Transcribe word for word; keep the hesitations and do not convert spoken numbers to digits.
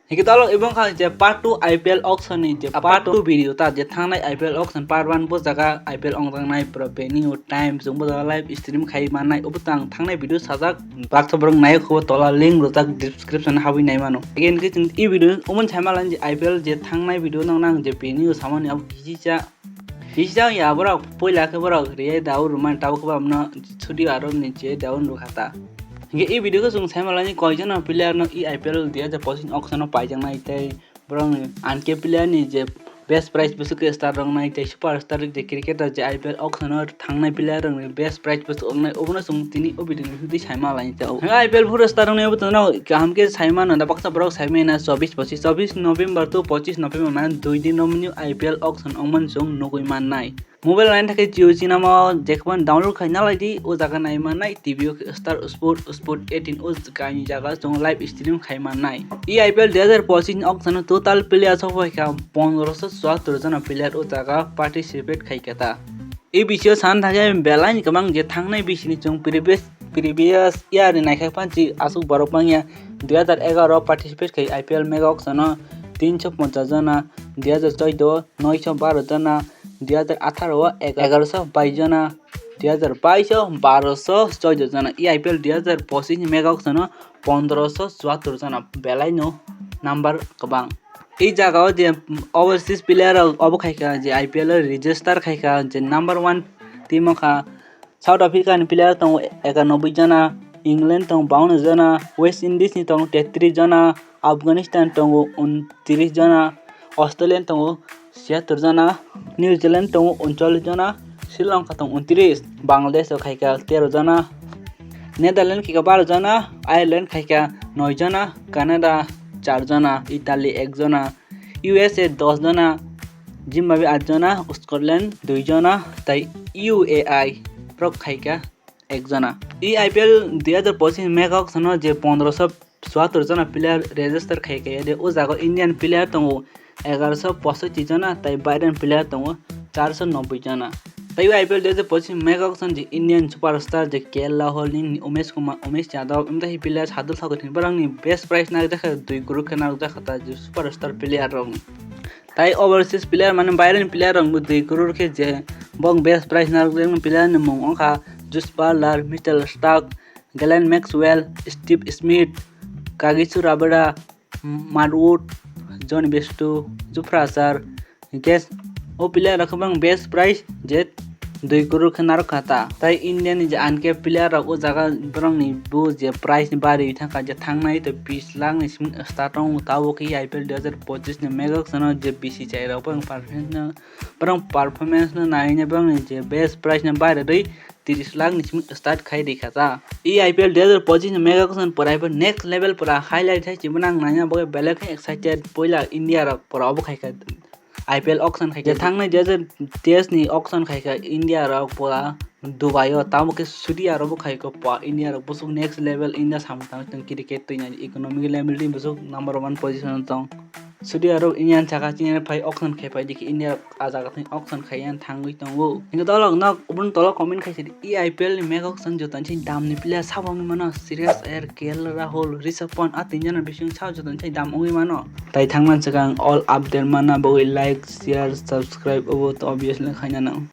Hingke dalok ibong kha je part two I P L auction ni je part two video ta je thangnai I P L auction part one bo jaga I P L ongjaknai pro venue time jung bo jaga live stream khai mannai obo tang thangnai video sajak baksa borok nai kho tola link rojak description habwi nai mano. Again ke chwng e video umon sai malan je I P L je thangnai video nang nang je venue samani abo kisi cha Kisa ya borok puila khe borok riyai daun rwmani tabuk khe borokno studio aro ni je daun rwkha ta. Hingke e video khe chwng sai malani koijono player no e I P L dui hajar pochis auction o paijaknai tei borok ni uncapped player ni je best prize bwswk khe star rok nai tei super star je cricketer je I P L auction o thangnai player rok ni best prize bwswk wngnai obono chwng tini o video ni bisingtwi sai malai. Hingke I P L four star rok ni obo tongno kaham khe sai mano da baksa borok sai mano chobis pochis chobis November to pochis November mane dui din romni I P L auction ongmani chwng nugui mannai. Mobile line thakhe Jio cinema o jekma download khai nalai di o jaga nai mannai T V o Star Sport Sport eighteen o kaini jaga chwng live stream khai mannai. E I P L dui hajar pochis ni auction o total player sokphai kha pondroso chuattor jona player o jaga participate khai kha ta. E bisi o san thakhe belai ni kwbang je thangnai bisi ni chwng previous previous year ni naikha phansi aswk borok manya dui hajar egaroh o participate khai I P L mega auction o tinso ponchas jona, dui hajar choudo o noisho baro jona, dui hajar atharo o egaroso bais jona, dui hajar bais o baroso choudo jona, e I P L dui hajar pochis ni mega auction o pondroso chuattor jona belai no number kwbang. E jaga o je overseas player rok obo khai kha je I P L o register khai kha je number one team o kha South Africa ni player tongo ekanoboi jona, England tongo bawanno jona, West Indies ni tongo tetris jona, Afghanistan tongo untris jona, Australia tongo siyattor jona, New Zealand tongo unchollis jona, Sri Lanka tongo untris, Bangladesh o khaikha tero jona, Netherlands khaikha baro jona, Ireland khaikha noi jona, Canada char jona, Italy ek jona, U S A dos jona, Zimbabwe at jona, Scotland dui jona, tai U A I borok khaikha ek jona. E I P L dui hajar pochis mega auction o je pondroso chuattor jona player register khai kha, o jaga Indian player tongo egaroso posotti jona, tai Bahrain player tongo charso nobboi jona. Tai o I P L dui hajar pochis mega auction je Indian superstar je K L Rahul ni Umesh Kumar, Umesh Yadav, emta hi player sadul sago thini borokni best prize narwk jakha dui crore khe narwk jakha ta je superstar player rokni. Tai overseas player mane Bahrain player rokbo dui crore khe je bong best prize narwk jaknai player ni mung wngkha Josh Buttler, Mitchell Starc, Glenn Maxwell, Steve Smith, Kagiso Rabada, Matt Wood, Johnny Bairstow, Jofra Archer, hingke o player rok khe bang best prize je dui crore khe narwk kha ta. Tai India ni je uncapped player rok o jaga borok ni bo je prize ni bari thang kha je thangnai to bis lakh ni simi start tongo tabuk khe I P L dui hajar pochis ni mega auction o je B C C I rok bang performance no, borok performance no nai borok ni je best prize no bari rwi tris lakh ni simi start khai rikha ta. E I P L dui hajar pochis ni mega auction pura bo next level pura highlight hai chibwnang nanya bo belai khe excited puila India rok pura obo khai kha I P L auction khai kha. Thangnai dui hajar teis ni auction khai kha India rok pura Dubai o tamo khe Saudi Arab o khai kha pura India rok busuk next level India samung tang tong cricket twi nai economic level twi busuk number one position o tong. Saudi Arab India ni saka chini phai auction khai phai dikhe India rok a jaga thang auction khai yan thangwi tongo. Hingke dolok nok ubun tolok comment khai sidi E I P L ni mega auction joto ni dam ni player sabo wngwi mano Shreyas Iyer, K L Rahul, Rishabh Pant a tin jona bising sao joto ni dam wngwi mano. Tai thangman swkang all update manna bagwi like, share, subscribe obo to obviously khaina nang.